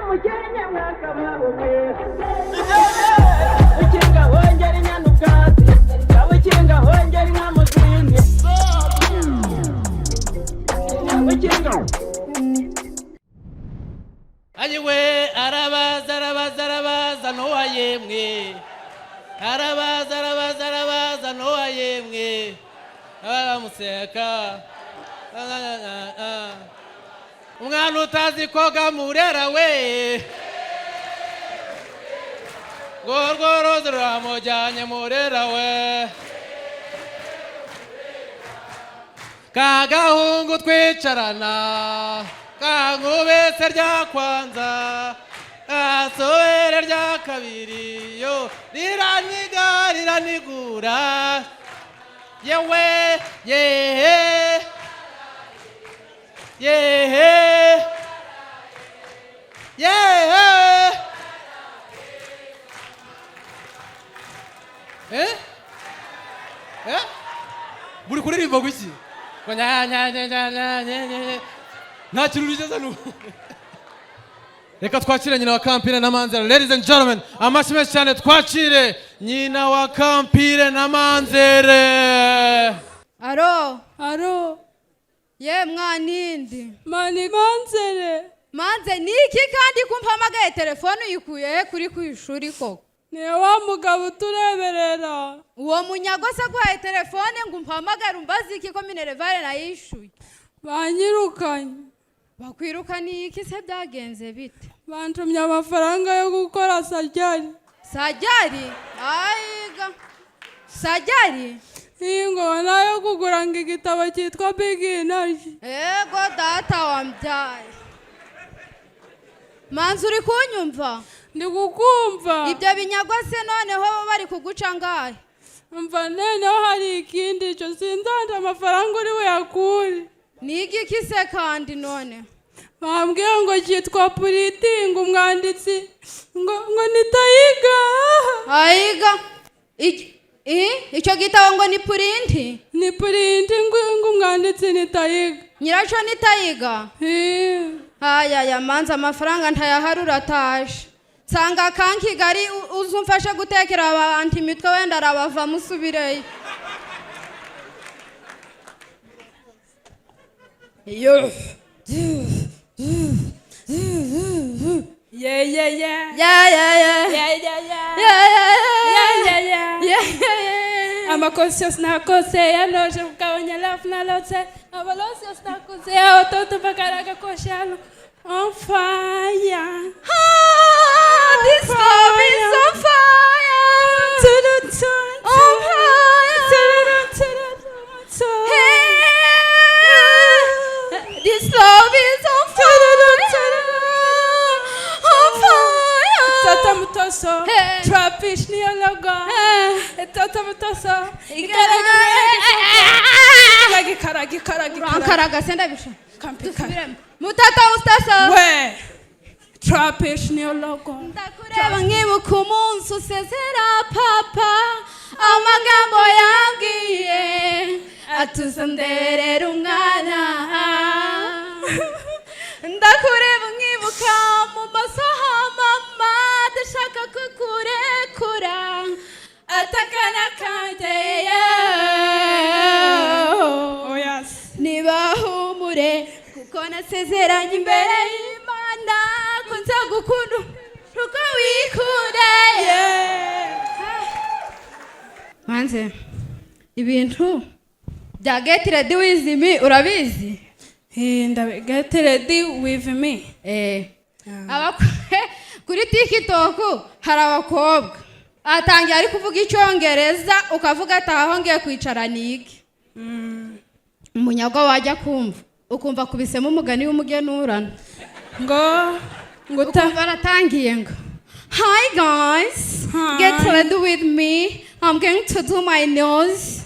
Umukenke mwakabaho mwe. Ukinga hongera inyana ubwatsi, ukinga hongera inka mu zindi, ukinga. Ayiwe, arabaza, arabaza, arabaza nowa yemwe, arabaza, arabaza, arabaza nowa yemwe, baramuseka. Umwana utazi koga murera we, ngo rworozi ruramujyanye murera we. Kagahungu twicarana kankubese rya kwanza, kasobere rya kabiri, yo riraniga riranigura yewe yehe yehe yehe. Eh eh, muri kuririmba gwiki ngo nya nya nya nya nya nya nya nya. Nta kintu bigeze n'ubu. Reka twakire nyina wa Kampire na Manzere. Ladies and gentlemen, amashyi menshi cyane, twakire nyina wa Kampire na Manzere. Aro. Aro. Ye mwanindi. Mani Manzere. Manze, niki kandi kumpamagaye? Telefone uyikuye he kuri ku ishuri koko? Ni wa mugabo utureberera. Uwo munyago se aguhaye telefone ngo umpamagare umbaze iki, ko minerval nayishuye? Banyirukanye. Bakwirukaniye iki se? Byagenze bite? Bantumye amafaranga yo gukora sajyari. Sajyari? Ayiga, sajyari? Iyi ngo nayo kugura ngo igitabo cyitwa Big Energy. Ego data wambyaye! Manzi, uri kunyumva? Ndi kukumva. Ibyo binyagwa se noneho bari kuguca ngahe? Mva, noneho hari ikindi, icyo sinzanje amafaranga uri buyakure. Ni igiki se kandi none? Bambwiye ngo cyitwa Printing, umwanditsi ngo ni Tayiga. Ayiga, icyo gitabo ngo ni Print? Ni Printing, ngo umwanditsi ni Tayiga. Nyiracyo ni Tayiga? Eh. Ayaya manzi, amafaranga ntayahari, urataje nsanga kankigali uze umfashe gutekera abantu imitwe, wenda arabavamo usubireyo. Yo. Yeah. Yeah. Yeah. Yeah. Yeah. Yeah. Amakosa yose nakoze yanoje kugabanya love nalotse abalosi yose nakoze abatoto bakaraga koshalo on fire. Ah, this love is on fire. On fire. Hey, this love is on fire. On fire. Tata mutoso. Hey. Trapish niyo logo. Hey. Tata mutoso. Ikaraga ikaraga ikaraga. Urankaraga se ndabisha. Kampi. Dusubiremo. Mutata mutasa. We Trapish niyo logo. Ndakureba nkibuka umunsi usezera papa, amagambo yambwiye atuza nderera umwana. Ndakureba nkibuka mu masaha mama adashaka kukurekura atakana kandeye. Oh yes. Nibahumure kuko nasezeranye imbere y'Imana ko nzagukunda uko wikunda. Manze, ibintu bya get ready with me urabizi? Get ready with me. Eh. Kuri TikTok hari abakobwa atangiye ari kuvuga icyongereza, ukavuga ati aho ngiye kwicara nige. Umunyagwa wajya kumva ukumva akubisemo umugani w'umugenurano. Ngo ta. Ukumva aratangiye ngo: "Hi guys." Hi. "Get ready with me, I'm going to do my nails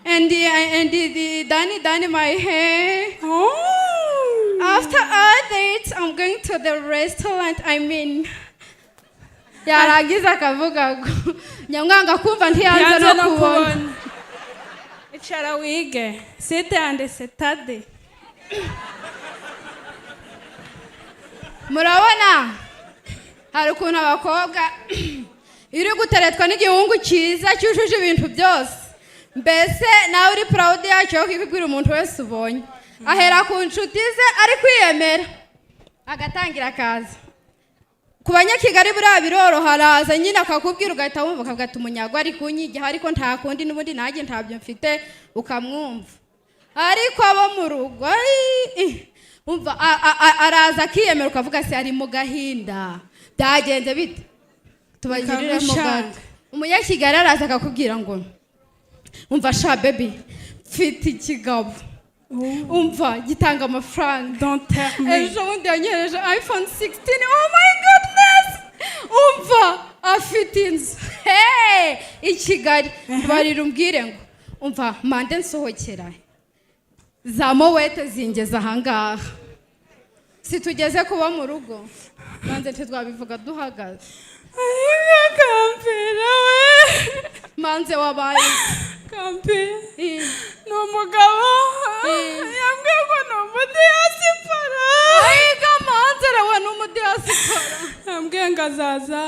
and the dani dani my hair. Oh. After all that, I'm going to the restaurant." I mean, yarangiza akavuga ngo nyamwanga kumva ntiyanze Yanze no kubona. Icara wige, sit and study. Murabona hari ukuntu abakobwa, iyo uri guteretwa n'igihungu cyiza cyujuje ibintu byose, mbese nawe uri proud yacyo yo kubibwira umuntu wese ubonye, ahera ku nshuti ze ari kwiyemera, agatangira akaza ku Banyakigali. Buriya biroroha, araza nyine akakubwira, ugahita wumva, ukavuga ati: "Umunyago ari kunyigiha, ariko nta kundi, n'ubundi nanjye ntabyo mfite," ukamwumva. Ariko abo mu rugo, ai, umva, araza akiyemera, ukavuga: "Se ari mu gahinda, byagenze bite?" Tubagiriremo Bikagushanga. gato. Umunyakigali araza akakubwira ngo: "Umva sha baby, mfite ikigabo, umva, gitanga amafaranga. Don't tell me. Ejo bundi yanyohereje iPhone 16. Oh my goodness! Umva, afite inzu, hey, i Kigali." Barira, umbwire ngo: "Umva, mande nsohokera za mowete zingeze ahangaha, si tugeze kuba mu rugo, banze ntitwabivuga duhagaze." Ayiga Kampira we! Manze wabaye. Kampira ni umugabo. Yambwiye ngo ni umudiyasipora. Ayiga manze rawe, ni umudiyasipora? Yambwiye ngo azaza,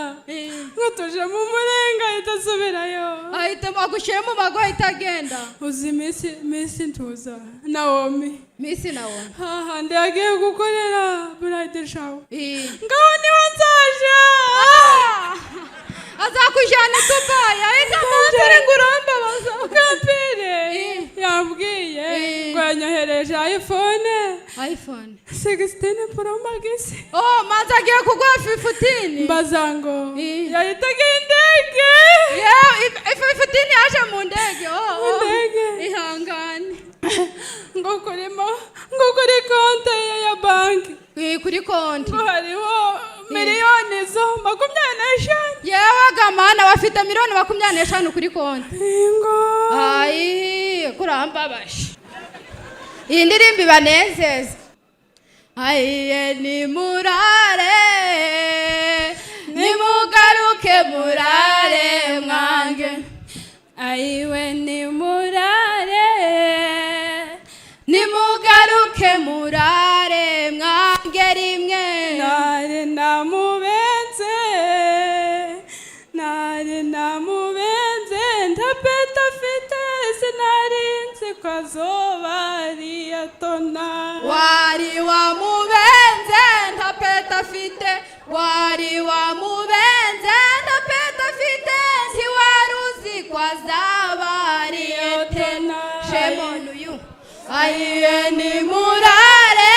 ngo tuje mu Murenga, ahita asubirayo. Ahita agushyire mu mago, ahita agenda. Uzi Miss ntuza Nawomi? Miss nawe. Hahandi yagiye gukorera bridal shower, ngaho niho nzaje. Azakujyana i Dubayi? Ayiga manze, ngo urambabaza. Kampire. Yambwiye ngo yanyohereje iPhone iPhone 16 Pro Max. Oh, manze agiye kuguha 15. Mbaza ngo yahitaga indege. Yewe, 15 yaje mu ndege? Oh, Mu oh. ndege. Ihangane. Ngo kurimo, ngo kuri konti ye ya banki. Kuri konti. Ngo hariho miliyoni zo 25. Yewe gamana, bafite miliyoni 25 kuri konti? Ngo. Ayi, kurambabaje. Iyi ndirimbo ibanezeza. Ayiye, nimurare, nimugaruke murare mwange. Ayiwe, nimurare. Nimugaruke murare mwange rimwe. Nari namubenze, nari namubenze, ntapeta afite, sinari nzi ko azoba ariyatona. Wari wamubenze ntapeta afite, wari wamubenze ntapeta afite, ntiwari uzi ko azaba ariyotena. Shame on you. Ayiye, nimurare,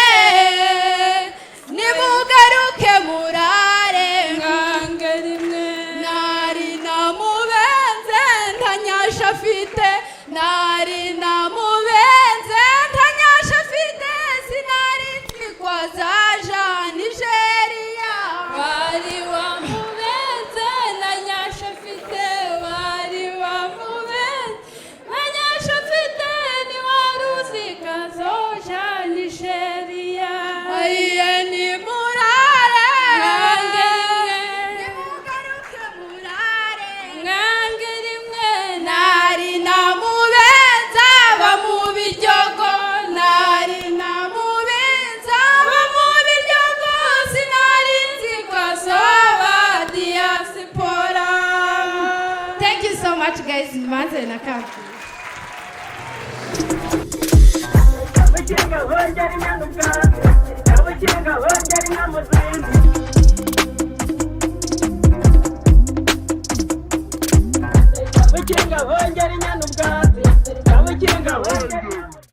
nimugaruke murare. Mwange rimwe. Nari namubenze ntanyasha afite, nari namubenze ntanyasha afite, sinari nzi ko azaja Nigeria. Wari wamubenze na nyasha afite, wari wamubenze na nyasha afite, ntiwari uzi ko azoja Nigeria. Ayiye, nimurare. Mwange rimwe. Nimugaruke murare. Mwange rimwe. Nari namubenza aba mu Biryogo, nari namubenza aba mu Biryogo, sinari nzi ko azoba diaspora. Thank you so much, guys. Manze na kapi. Abakinga bongera impanuka, abakinga bongera inka mu zindi. Abakinga bongera inyana.